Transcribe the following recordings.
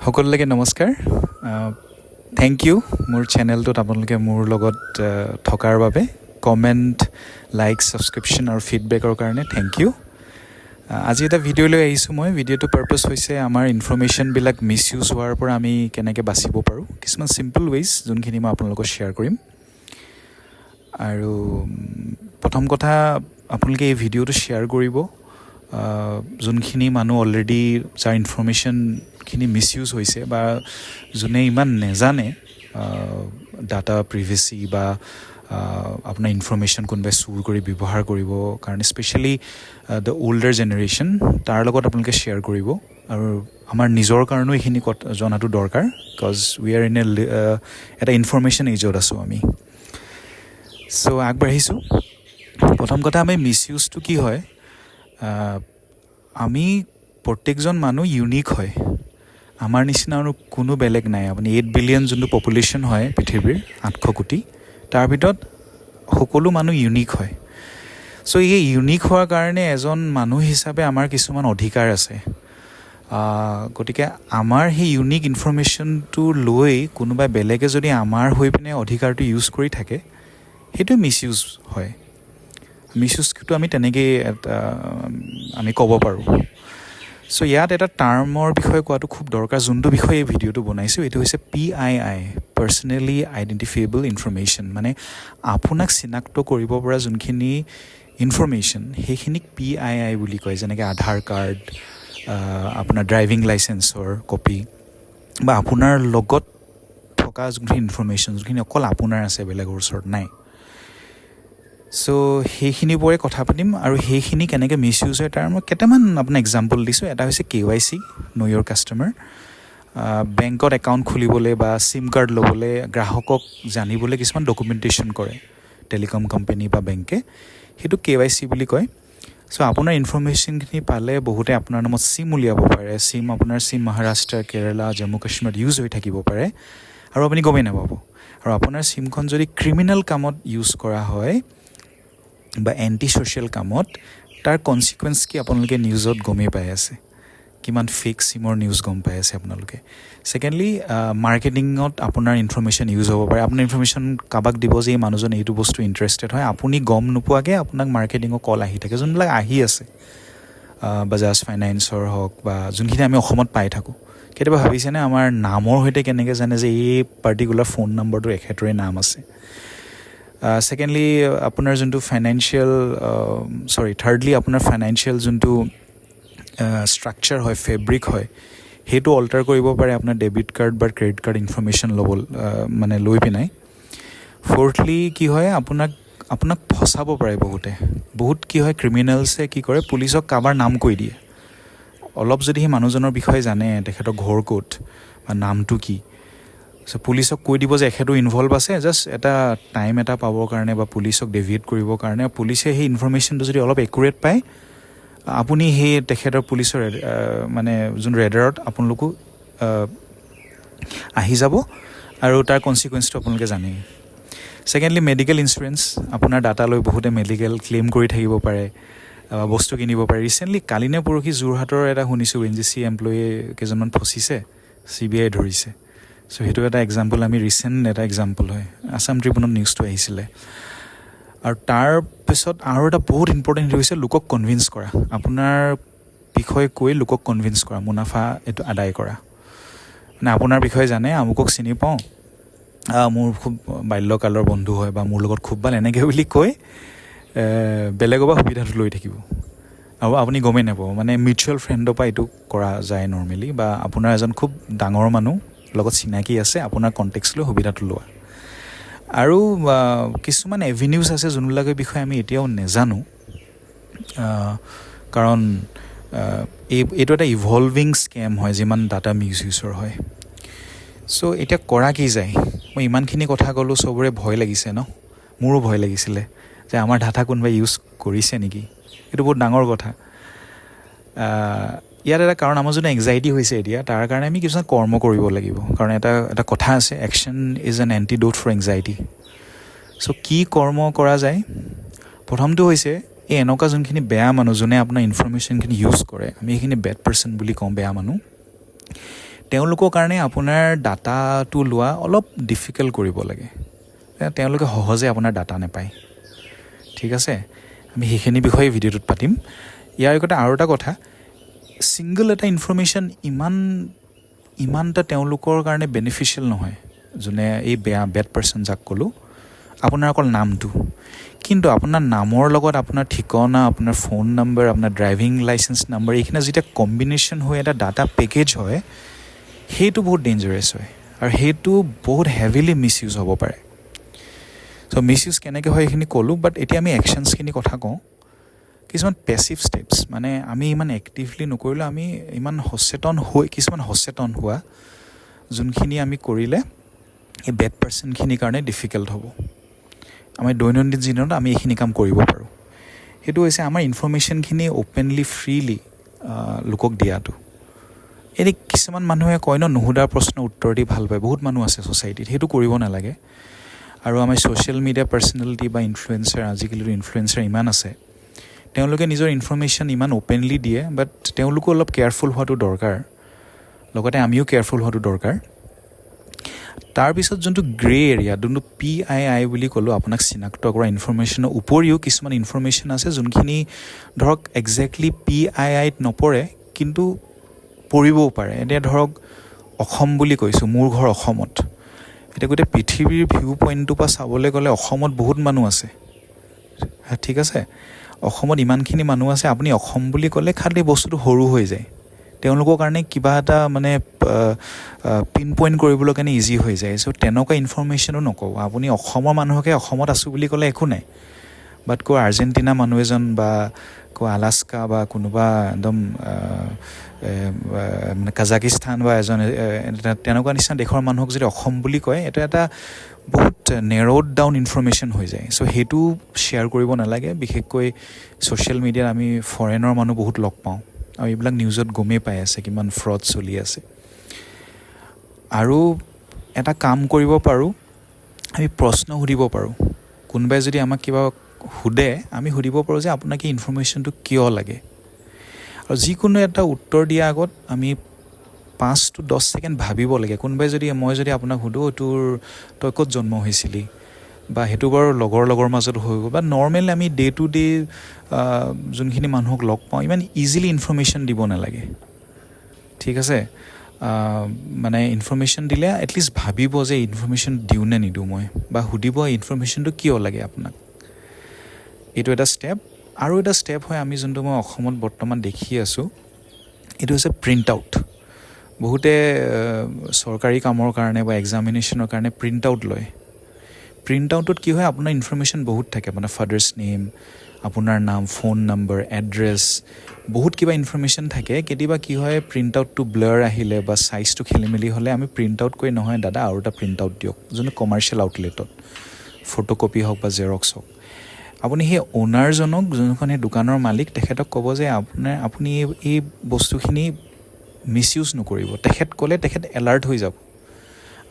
সকলোলৈকে নমস্কাৰ। Thank U মোৰ চেনেলটোত আপোনালোকে মোৰ লগত থকাৰ বাবে। কমেণ্ট, লাইক, ছাবস্ক্ৰিপশ্যন আৰু ফিডবেকৰ কাৰণে thank U. আজি এটা ভিডিঅ' লৈ আহিছোঁ মই। ভিডিঅ'টোৰ পাৰ্পাছ হৈছে আমাৰ ইনফৰ্মেশ্যনবিলাক মিছ ইউজ হোৱাৰ পৰা আমি কেনেকৈ বাচিব পাৰোঁ, কিছুমান চিম্পল ৱেইজ যোনখিনি মই আপোনালোকক শ্বেয়াৰ কৰিম। আৰু প্ৰথম কথা, আপোনালোকে এই ভিডিঅ'টো শ্বেয়াৰ কৰিব যোনখিনি মানুহ অলৰেডি যাৰ ইনফৰ্মেশ্যনখিনি মিছ ইউজ হৈছে বা যোনে ইমান নেজানে ডাটা প্ৰিভেচি বা আপোনাৰ ইনফৰ্মেশ্যন কোনোবাই চুৰ কৰি ব্যৱহাৰ কৰিব কাৰণে, স্পেচিয়েলি the older generation, তাৰ লগত আপোনালোকে শ্বেয়াৰ কৰিব। আৰু আমাৰ নিজৰ কাৰণেও এইখিনি কথা জনাটো দৰকাৰ, because we are in a এটা ইনফৰ্মেশ্যন এজত আছোঁ আমি। চ' আগবাঢ়িছোঁ। প্ৰথম কথা, আমি মিছ ইউজটো কি হয়? আমি প্ৰত্যেকজন মানুহ ইউনিক হয়। আমাৰ নিচিনা আৰু কোনো বেলেগ নাই। আপুনি 8 বিলিয়ন যোনটো পপুলেশ্যন হয় পৃথিৱীৰ, 800 কোটি, তাৰ ভিতৰত সকলো মানুহ ইউনিক হয়। চ' এই ইউনিক হোৱাৰ কাৰণে এজন মানুহ হিচাপে আমাৰ কিছুমান অধিকাৰ আছে। গতিকে আমাৰ সেই ইউনিক ইনফৰ্মেশ্যনটো লৈ কোনোবাই বেলেগে যদি আমাৰ হৈ পিনে অধিকাৰটো ইউজ কৰি থাকে, সেইটো মিছ ইউজ হয়। মিছ ইউজটো আমি তেনেকেই এটা আমি ক'ব পাৰোঁ। চ' ইয়াত এটা টাৰ্মৰ বিষয়ে কোৱাটো খুব দৰকাৰ, যোনটো বিষয়ে এই ভিডিঅ'টো বনাইছোঁ। এইটো হৈছে পিআইআই, পাৰ্চনেলি আইডেণ্টিফাইবল ইনফৰ্মেশ্যন। মানে আপোনাক চিনাক্ত কৰিব পৰা যোনখিনি ইনফৰ্মেশ্যন, সেইখিনিক পিআইআই বুলি কয়। যেনেকৈ আধাৰ কাৰ্ড, আপোনাৰ ড্ৰাইভিং লাইচেঞ্চৰ কপি বা আপোনাৰ লগত থকা যোনখিনি ইনফৰ্মেশ্যন, যোনখিনি অকল আপোনাৰ আছে, বেলেগৰ ওচৰত নাই। চ' সেইখিনিৰ ওপৰে কথা পাতিম আৰু সেইখিনি কেনেকৈ মিছ ইউজ হয়, তাৰ মই কেইটামান আপোনাক এক্সাম্পল দিছোঁ। এটা হৈছে কেৱাইচি, ন' ইয়ৰ কাষ্টমাৰ। বেংকত একাউণ্ট খুলিবলৈ বা চিম কাৰ্ড ল'বলৈ গ্ৰাহকক জানিবলৈ কিছুমান ডকুমেণ্টেশ্যন কৰে টেলিকম কোম্পানী বা বেংকে, সেইটো কেৱাইচি বুলি কয়। চ' আপোনাৰ ইনফৰ্মেশ্যনখিনি পালে বহুতে আপোনাৰ নামত চিম উলিয়াব পাৰে। আপোনাৰ চিম মহাৰাষ্ট্ৰ, কেৰেলা, জম্মু কাশ্মীৰত ইউজ হৈ থাকিব পাৰে আৰু আপুনি গমেই নাপাব। আৰু আপোনাৰ চিমখন যদি ক্ৰিমিনেল কামত ইউজ কৰা হয় বা এণ্টি ছ'চিয়েল কামত, তাৰ কনচিকুৱেঞ্চ কি আপোনালোকে নিউজত গমেই পাই আছে। কিমান ফেক চিমৰ নিউজ গম পাই আছে আপোনালোকে। ছেকেণ্ডলি, মাৰ্কেটিঙত আপোনাৰ ইনফৰ্মেশ্যন ইউজ হ'ব পাৰে। আপোনাৰ ইনফৰ্মেশ্যন কাৰোবাক দিব যে এই মানুহজন এইটো বস্তু ইণ্টাৰেষ্টেড হয়। আপুনি গম নোপোৱাকৈ আপোনাক মাৰ্কেটিঙৰ কল আহি থাকে, যোনবিলাক আহি আছে, বাজাজ ফাইনেন্সৰ হওক বা যোনখিনি আমি অসমত পাই থাকোঁ। কেতিয়াবা ভাবিছেনে আমাৰ নামৰ সৈতে কেনেকৈ জানে যে এই পাৰ্টিকুলাৰ ফোন নম্বৰটো এখেতৰে নাম আছে? ছেকেণ্ডলি, আপোনাৰ যোনটো ফাইনেন্সিয়েল, চৰি, থাৰ্ডলি, আপোনাৰ ফাইনেন্সিয়েল যোনটো ষ্ট্ৰাকচাৰ হয়, ফেব্ৰিক হয়, সেইটো অল্টাৰ কৰিব পাৰে আপোনাৰ ডেবিট কাৰ্ড বা ক্ৰেডিট কাৰ্ড ইনফৰ্মেশ্যন ল'ব, মানে লৈ পিনাই। ফ'ৰ্থলি কি হয়, আপোনাক ফচাব পাৰে বহুতে। বহুত কি হয়, ক্ৰিমিনেলছে কি কৰে, পুলিচক কাৰোবাৰ নাম কৈ দিয়ে। অলপ যদি সেই মানুহজনৰ বিষয়ে জানে, তেখেতৰ ঘৰ ক'ত বা নামটো কি, চ' পুলিচক কৈ দিব যে এখেতো ইনভল্ভ আছে, জাষ্ট এটা টাইম এটা পাবৰ কাৰণে বা পুলিচক ডেভিয়েট কৰিবৰ কাৰণে। পুলিচে সেই ইনফৰ্মেশ্যনটো যদি অলপ একুৰেট পায়, আপুনি সেই তেখেতৰ পুলিচৰ মানে যোন ৰেডাৰত আপোনালোকো আহি যাব আৰু তাৰ কনচিকুৱেঞ্চটো আপোনালোকে জানেই। Secondly, medical insurance. আপোনাৰ ডাটা লৈ বহুতে মেডিকেল ক্লেইম কৰি থাকিব পাৰে, বস্তু কিনিব পাৰে। ৰিচেণ্টলি কালি নে পৰহি যোৰহাটৰ এটা শুনিছোঁ, অএনজিচি এমপ্লয়ী কেইজনমান ফচিছে, চিবিআই ধৰিছে। চ' সেইটো এটা এক্সাম্পল, আমি ৰিচেণ্ট এটা এক্সাম্পল হয়। আছাম ট্ৰিবিউনত নিউজটো আহিছিলে। আৰু তাৰপিছত আৰু এটা বহুত ইম্পৰ্টেণ্ট হৈছে লোকক কনভিন্স কৰা। আপোনাৰ বিষয়ে কৈ লোকক কনভিন্স কৰা, মুনাফা এইটো আদায় কৰা। মানে আপোনাৰ বিষয়ে জানে, আমুকক চিনি পাওঁ, মোৰ খুব বাল্যকালৰ বন্ধু হয় বা মোৰ লগত খুব ভাল, এনেকৈ বুলি কৈ বেলেগৰ পৰা সুবিধাটো লৈ থাকিব আৰু আপুনি গমেই নাপাব। মানে মিউচুৱেল ফ্ৰেণ্ডৰ পৰা এইটো কৰা যায় নৰ্মেলি, বা আপোনাৰ এজন খুব ডাঙৰ মানুহ লগত চিনাকি আছে, আপোনাৰ কণ্টেক্ট লৈ সুবিধাটো লোৱা। আৰু কিছুমান এভিনিউজ আছে যোনবিলাকৰ বিষয়ে আমি এতিয়াও নেজানো, কাৰণ এইটো এটা ইভলভিং স্কেম হয়, যিমান ডাটা মিছ ইউজৰ হয়। চ' এতিয়া কৰা কি যায়? মই ইমানখিনি কথা ক'লোঁ, চবৰে ভয় লাগিছে ন? মোৰো ভয় লাগিছিলে যে আমাৰ ডাটা কোনোবাই ইউজ কৰিছে নেকি। এইটো বহুত ডাঙৰ কথা। ইয়াত এটা কাৰণ, আমাৰ যোনটো এংজাইটি হৈছে এতিয়া, তাৰ কাৰণে আমি কিছুমান কৰ্ম কৰিব লাগিব। কাৰণ এটা কথা আছে, action is an antidote for anxiety. So কি কৰ্ম কৰা যায়? প্ৰথমটো হৈছে এই এনেকুৱা যোনখিনি বেয়া মানুহ, যোনে আপোনাৰ ইনফৰ্মেশ্যনখিনি ইউজ কৰে, আমি সেইখিনি বেড পাৰ্চন বুলি কওঁ, বেয়া মানুহ। তেওঁলোকৰ কাৰণে আপোনাৰ ডাটাটো লোৱা অলপ ডিফিকাল্ট কৰিব লাগে। তেওঁলোকে সহজে আপোনাৰ ডাটা নাপায়। ঠিক আছে, আমি সেইখিনি বিষয়ে ভিডিঅ'টোত পাতিম। ইয়াৰ লগতে আৰু এটা কথা, ছিংগল এটা ইনফৰ্মেশ্যন ইমান ইমান এটা তেওঁলোকৰ কাৰণে বেনিফিচিয়েল নহয়, যোনে এই বেয়া বেড পাৰ্চন যাক ক'লোঁ। আপোনাৰ অকল নামটো, কিন্তু আপোনাৰ নামৰ লগত আপোনাৰ ঠিকনা, আপোনাৰ ফোন নম্বৰ, আপোনাৰ ড্ৰাইভিং লাইচেঞ্চ নম্বৰ, এইখিনি যেতিয়া কম্বিনেশ্যন হৈ এটা ডাটা পেকেজ হয়, সেইটো বহুত ডেঞ্জাৰাছ হয় আৰু সেইটো বহুত হেভিলি মিছ ইউজ হ'ব পাৰে। চ' মিছ ইউজ কেনেকৈ হয় এইখিনি ক'লোঁ, বাট এতিয়া আমি একশ্যনছখিনি কথা কওঁ। কিছুমান পেচিভ ষ্টেপছ, মানে আমি ইমান এক্টিভলি নকৰিলেও আমি ইমান সচেতন হৈ, কিছুমান সচেতন হোৱা যোনখিনি আমি কৰিলে এই বেড পাৰ্চনখিনিৰ কাৰণে ডিফিকাল্ট হ'ব। আমি দৈনন্দিন জীৱনত আমি এইখিনি কাম কৰিব পাৰোঁ। সেইটো হৈছে আমাৰ ইনফৰ্মেশ্যনখিনি অ'পেনলি, ফ্ৰীলি লোকক দিয়াটো। এতিয়া কিছুমান মানুহে কয় ন, নুসুধা প্ৰশ্নৰ উত্তৰ দি ভাল পায়, বহুত মানুহ আছে ছ'চাইটিত, সেইটো কৰিব নালাগে। আৰু আমাৰ ছ'চিয়েল মিডিয়া পাৰ্চনেলিটি বা ইনফ্লুৱেঞ্চাৰ, আজিকালিতো ইনফ্লুৱেঞ্চাৰ ইমান আছে, তেওঁলোকে নিজৰ ইনফৰ্মেশ্যন ইমান অ'পেনলি দিয়ে, বাট তেওঁলোকো অলপ কেয়াৰফুল হোৱাটো দৰকাৰ, লগতে আমিও কেয়াৰফুল হোৱাটো দৰকাৰ। তাৰপিছত যোনটো গ্ৰে এৰিয়া, যোনটো পিআইআই বুলি ক'লোঁ, আপোনাক চিনাক্ত কৰা ইনফৰ্মেশ্যনৰ উপৰিও কিছুমান ইনফৰ্মেশ্যন আছে যোনখিনি ধৰক একজেক্টলি পিআইআইত নপৰে, কিন্তু পৰিবও পাৰে। এতিয়া ধৰক অসম বুলি কৈছোঁ, মোৰ ঘৰ অসমত। এতিয়া গোটেই পৃথিৱীৰ ভিউ পইণ্টটোৰ পৰা চাবলৈ গ'লে অসমত বহুত মানুহ আছে, ঠিক আছে, অসমত ইমানখিনি মানুহ আছে, আপুনি অসম বুলি ক'লে খালি বস্তুটো সৰু হৈ যায়, তেওঁলোকৰ কাৰণে কিবা এটা মানে পিন পইণ্ট কৰিবলৈ কাৰণে ইজি হৈ যায়। চ' তেনেকুৱা ইনফৰ্মেশ্যনো নকওঁ। আপুনি অসমৰ মানুহকে অসমত আছোঁ বুলি ক'লে একো নাই, বাট ক' আৰ্জেণ্টিনা মানুহ এজন বা ক' আলাস্কা বা কোনোবা একদম মানে কাজাকিস্তান বা এজন তেনেকুৱা নিচিনা দেশৰ মানুহক যদি অসম বুলি কয়, এইটো এটা বহুত নেৰ'ড ডাউন ইনফৰ্মেশ্যন হৈ যায়। চ' সেইটো শ্বেয়াৰ কৰিব নালাগে। বিশেষকৈ ছ'চিয়েল মিডিয়াত আমি ফৰেনৰ মানুহ বহুত লগ পাওঁ আৰু এইবিলাক নিউজত গমেই পাই আছে কিমান ফ্ৰড চলি আছে। আৰু এটা কাম কৰিব পাৰোঁ, আমি প্ৰশ্ন সুধিব পাৰোঁ। কোনোবাই যদি আমাক কিবা সোধে, আমি সুধিব পাৰোঁ যে আপোনাক এই ইনফৰ্মেশ্যনটো কিয় লাগে। আৰু যিকোনো এটা উত্তৰ দিয়াৰ আগত আমি 5 টু 10 ছেকেণ্ড ভাবিব লাগে। কোনোবাই যদি, মই যদি আপোনাক সোধোঁ, তই ক'ত জন্ম হৈছিলি, বা সেইটো বাৰু লগৰ লগৰ মাজত হৈ গ'ল, বা নৰ্মেল আমি ডে টু ডে যোনখিনি মানুহক লগ পাওঁ, ইমান ইজিলি ইনফৰ্মেশ্যন দিব নালাগে। ঠিক আছে, মানে ইনফৰ্মেশ্যন দিলে এটলিষ্ট ভাবিব যে ইনফৰ্মেশ্যন দিওঁ নে নিদিওঁ মই, বা সুধিব ইনফৰ্মেশ্যনটো কিয় লাগে আপোনাক। এইটো এটা ষ্টেপ। আৰু এটা ষ্টেপ হয়, আমি যোনটো মই অসমত বৰ্তমান দেখি আছোঁ, এইটো হৈছে প্ৰিণ্ট আউট। বহুতে চৰকাৰী কামৰ কাৰণে বা এক্সামিনেশ্যনৰ কাৰণে প্ৰিণ্ট আউট লয়। প্ৰিণ্ট আউটত কি হয়, আপোনাৰ ইনফৰ্মেশ্যন বহুত থাকে, আপোনাৰ ফাদাৰ্ছ নেম, আপোনাৰ নাম, ফোন নম্বৰ, এড্ৰেছ, বহুত কিবা ইনফৰ্মেশ্যন থাকে। কেতিয়াবা কি হয়, প্ৰিণ্ট আউটটো ব্লাৰ আহিলে বা চাইজটো খেলি মেলি হ'লে আমি প্ৰিণ্ট আউট কৰি, নহয় দাদা, আৰু এটা প্ৰিণ্ট আউট দিয়ক, যোনটো কমাৰ্চিয়েল আউটলেটত ফটোকপি হওক বা জেৰক্স হওক, আপুনি সেই অ'নাৰজনক, যোনখন সেই দোকানৰ মালিক, তেখেতক ক'ব যে আপুনি এই বস্তুখিনি মিছ ইউজ নকৰিব। তেখেত ক'লে তেখেত এলাৰ্ট হৈ যাব।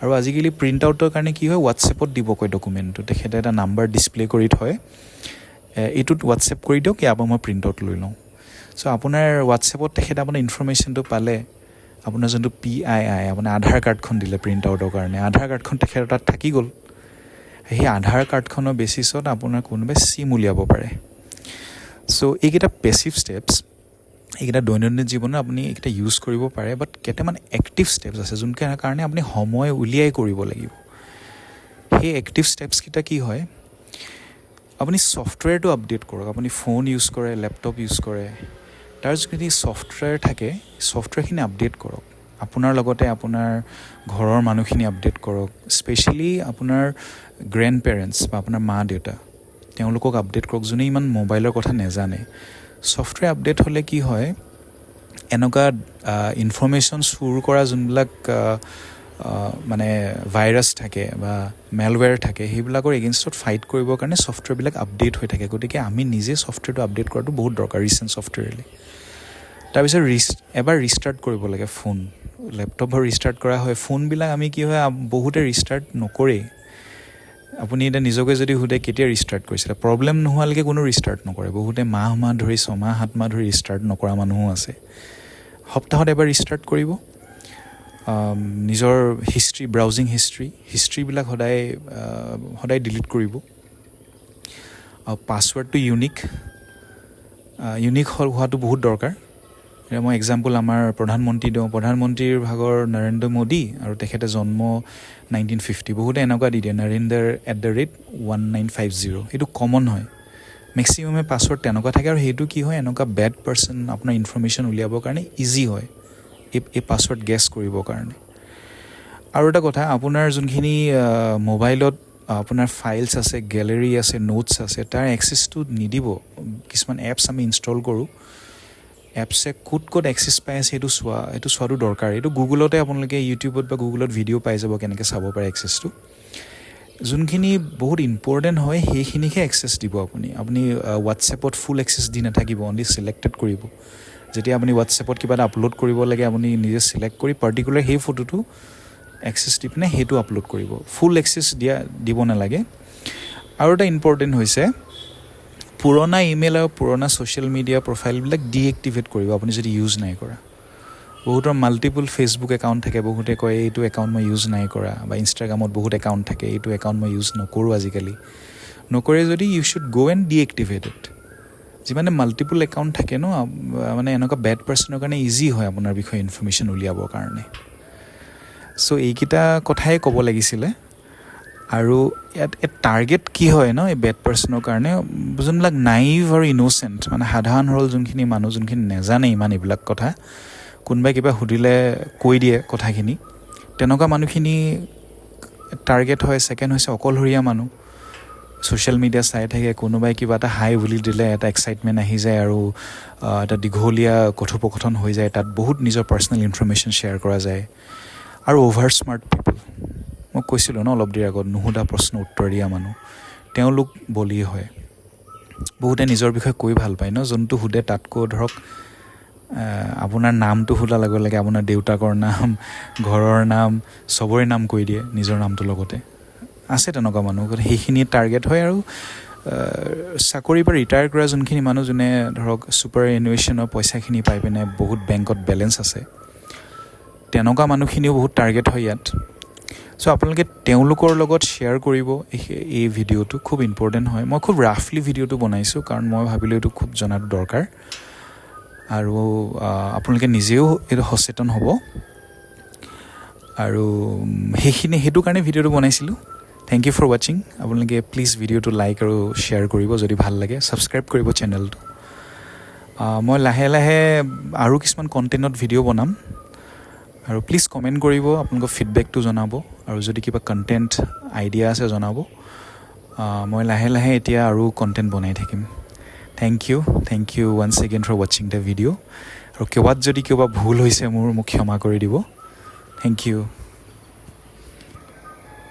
আৰু আজিকালি প্ৰিণ্ট আউটৰ কাৰণে কি হয়, হোৱাটছএপত দিব কয় ডকুমেণ্টটো, তেখেতে এটা নাম্বাৰ ডিছপ্লে কৰি থয়, এইটোত হোৱাটছএপ কৰি দিয়ক, ইয়াৰ পৰা মই প্ৰিণ্ট আউট লৈ লওঁ। চ' আপোনাৰ হোৱাটছএপত তেখেতে আপোনাৰ ইনফৰ্মেশ্যনটো পালে, আপোনাৰ যোনটো পিআইআই, আপোনাৰ আধাৰ কাৰ্ডখন দিলে প্ৰিণ্ট আউটৰ কাৰণে, আধাৰ কাৰ্ডখন তেখেতৰ তাত থাকি গ'ল। সেই আধাৰ কাৰ্ডখনৰ বেচিছত আপোনাৰ কোনোবাই চিম উলিয়াব পাৰে। চ' এইকেইটা পেচিভ ষ্টেপছ, এইকেইটা দৈনন্দিন জীৱনত আপুনি এইকেইটা ইউজ কৰিব পাৰে। বাট কেইটামান এক্টিভ ষ্টেপছ আছে যোনকেইটাৰ কাৰণে আপুনি সময় উলিয়াই কৰিব লাগিব। সেই এক্টিভ ষ্টেপছকেইটা কি হয়, আপুনি ছফ্টৱেৰটো আপডেট কৰক। আপুনি ফোন ইউজ কৰে, লেপটপ ইউজ কৰে, তাৰ যিখিনি ছফ্টৱেৰ থাকে, ছফ্টৱেৰখিনি আপডেট কৰক। আপোনাৰ লগতে আপোনাৰ ঘৰৰ মানুহখিনি আপডেট কৰক, স্পেচিয়েলি আপোনাৰ গ্ৰেণ্ড পেৰেণ্টছ বা আপোনাৰ মা দেউতা, তেওঁলোকক আপডেট কৰক, যোনে ইমান মোবাইলৰ কথা নেজানে। ছফ্টৱেৰ আপডেট হ'লে কি হয়, এনেকুৱা ইনফৰ্মেশ্যন চুৰ কৰা যোনবিলাক মানে ভাইৰাছ থাকে বা মেলৱেৰ থাকে, সেইবিলাকৰ এগেইনষ্টত ফাইট কৰিবৰ কাৰণে ছফ্টৱেৰবিলাক আপডেট হৈ থাকে। গতিকে আমি নিজে ছফ্টৱেৰটো আপডেট কৰাটো বহুত দৰকাৰ ৰিচেণ্ট ছফ্টৱেৰলৈ। তাৰপিছত এবাৰ ৰিষ্টাৰ্ট কৰিব লাগে ফোন, লেপটপৰ ৰিষ্টাৰ্ট কৰা হয়, ফোনবিলাক আমি কি হয়, বহুতে ৰিষ্টাৰ্ট নকৰেই। আপুনি এতিয়া নিজকে যদি সোধে কেতিয়া ৰিষ্টাৰ্ট কৰিছিলে, প্ৰব্লেম নোহোৱালৈকে কোনো ৰিষ্টাৰ্ট নকৰে। বহুতে মাহ মাহ ধৰি, 6 মাহ 7 মাহ ধৰি ৰিষ্টাৰ্ট নকৰা মানুহো আছে। সপ্তাহত এবাৰ ৰিষ্টাৰ্ট কৰিব। নিজৰ হিষ্ট্ৰী, ব্ৰাউজিং হিষ্ট্ৰী, হিষ্ট্ৰীবিলাক সদায় সদায় ডিলিট কৰিব। আৰু পাছৱৰ্ডটো ইউনিক ইউনিক হোৱাটো বহুত দৰকাৰ। এতিয়া মই এক্সাম্পল আমাৰ প্ৰধানমন্ত্ৰী দিওঁ। প্ৰধানমন্ত্ৰীৰ ভাগৰ নৰেন্দ্ৰ মোদী আৰু তেখেতে জন্ম 1950। বহুতে এনেকুৱা দি দিয়ে, নৰেন্দ্ৰ @1950। সেইটো কমন হয়, মেক্সিমামে পাছৱৰ্ড তেনেকুৱা থাকে। আৰু সেইটো কি হয়, এনেকুৱা বেড পাৰ্চন আপোনাৰ ইনফৰ্মেশ্যন উলিয়াবৰ কাৰণে ইজি হয় এই পাছৱৰ্ড গেছ কৰিবৰ কাৰণে। আৰু এটা কথা, আপোনাৰ যোনখিনি মোবাইলত আপোনাৰ ফাইলছ আছে, গেলেৰী আছে, নোটছ আছে, তাৰ এক্সেছটো নিদিব। কিছুমান এপছ আমি ইনষ্টল কৰোঁ, এপছে ক'ত ক'ত এক্সেছ পাই আছে সেইটো চোৱাটো দৰকাৰ। এইটো গুগলতে আপোনালোকে ইউটিউবত বা গুগলত ভিডিঅ' পাই যাব, কেনেকৈ চাব পাৰে এক্সেছটো। যোনখিনি বহুত ইম্পৰ্টেণ্ট হয়, সেইখিনিকহে এক্সেছ দিব আপুনি। আপুনি হোৱাটছএপত ফুল এক্সেছ দি নাথাকিব, অনলি চিলেক্টেড কৰিব। যেতিয়া আপুনি হোৱাটছএপত কিবা এটা আপলোড কৰিব লাগে, আপুনি নিজে চিলেক্ট কৰি পাৰ্টিকুলাৰ সেই ফটোটো এক্সেছ দি পিনে সেইটো আপলোড কৰিব। ফুল এক্সেছ দিব নালাগে। আৰু এটা ইম্পৰ্টেণ্ট হৈছে, পুৰণা ইমেইল আৰু পুৰণা ছ'চিয়েল মিডিয়া প্ৰফাইলবিলাক ডিএক্টিভেট কৰিব আপুনি যদি ইউজ নাই কৰা। বহুতৰ মাল্টিপুল ফেচবুক একাউণ্ট থাকে, বহুতে কয় এইটো একাউণ্ট মই ইউজ নাই কৰা, বা ইনষ্টাগ্ৰামত বহুত একাউণ্ট থাকে, এইটো একাউণ্ট মই ইউজ নকৰোঁ আজিকালি। নকৰে যদি, you should go and deactivate it. যিমানে মাল্টিপুল একাউণ্ট থাকে ন, মানে এনেকুৱা বেড পাৰ্চনৰ কাৰণে ইজি হয় আপোনাৰ বিষয়ে ইনফৰ্মেশ্যন উলিয়াবৰ কাৰণে। চ' এইকেইটা কথাই ক'ব লাগিছিলে। আৰু ইয়াত টাৰ্গেট কি হয় ন, এই বেড পাৰ্চনৰ কাৰণে যোনবিলাক নাইভ আৰু ইন'চেণ্ট, মানে সাধাৰণ সৰল যোনখিনি মানুহ, যোনখিনি নেজানে ইমান এইবিলাক কথা, কোনোবাই কিবা সুধিলে কৈ দিয়ে কথাখিনি, তেনেকুৱা মানুহখিনি টাৰ্গেট হয়। ছেকেণ্ড হৈছে অকলশৰীয়া মানুহ, ছ'চিয়েল মিডিয়া চাই থাকে, কোনোবাই কিবা এটা হাই বুলি দিলে এটা এক্সাইটমেণ্ট আহি যায় আৰু এটা দীঘলীয়া কথোপকথন হৈ যায়, তাত বহুত নিজৰ পাৰ্চনেল ইনফৰ্মেশ্যন শ্বেয়াৰ কৰা যায়। আৰু অ'ভাৰ স্মাৰ্ট পিপল, মই কৈছিলোঁ ন অলপ দেৰি আগত, নুসুধা প্ৰশ্ন উত্তৰ দিয়া মানুহ, তেওঁলোক বলি হয়। বহুতে নিজৰ বিষয়ে কৈ ভাল পায় ন, যোনটো সোধে তাতকৈ ধৰক আপোনাৰ নামটো সোধাৰ লগে লগে আপোনাৰ দেউতাকৰ নাম, ঘৰৰ নাম, চবৰে নাম কৈ দিয়ে নিজৰ নামটোৰ লগতে। আছে তেনেকুৱা মানুহ, গতিকে সেইখিনি টাৰ্গেট হয়। আৰু চাকৰিৰ পৰা ৰিটায়াৰ কৰা যোনখিনি মানুহ, যোনে ধৰক ছুপাৰ এনুৱেশ্যনৰ পইচাখিনি পাই পিনে বহুত বেংকত বেলেঞ্চ আছে, তেনেকুৱা মানুহখিনিও বহুত টাৰ্গেট হয় ইয়াত। চ' আপোনালোকে তেওঁলোকৰ লগত শ্বেয়াৰ কৰিব এই ভিডিঅ'টো, খুব ইম্পৰ্টেণ্ট হয়। মই খুব ৰাফলি ভিডিঅ'টো বনাইছোঁ, কাৰণ মই ভাবিলোঁ এইটো খুব জনাটো দৰকাৰ আৰু আপোনালোকে নিজেও এইটো সচেতন হ'ব আৰু সেইখিনি সেইটো কাৰণে ভিডিঅ'টো বনাইছিলোঁ। Thank you for watching. আপোনালোকে প্লিজ ভিডিঅ'টো লাইক আৰু শ্বেয়াৰ কৰিব যদি ভাল লাগে, ছাবস্ক্ৰাইব কৰিব চেনেলটো। মই লাহে লাহে আৰু কিছুমান কণ্টেণ্টত ভিডিঅ' বনাম আৰু প্লিজ কমেণ্ট কৰিব, আপোনালোকৰ ফিডবেকটো জনাব আৰু যদি কিবা কণ্টেণ্ট আইডিয়া আছে জনাব। মই লাহে লাহে এতিয়া আৰু কণ্টেণ্ট বনাই থাকিম। Thank you, thank you once again for watching the video. আৰু ক'ৰবাত যদি কিবা ভুল হৈছে মোৰ, মোক ক্ষমা কৰি দিব। Thank you.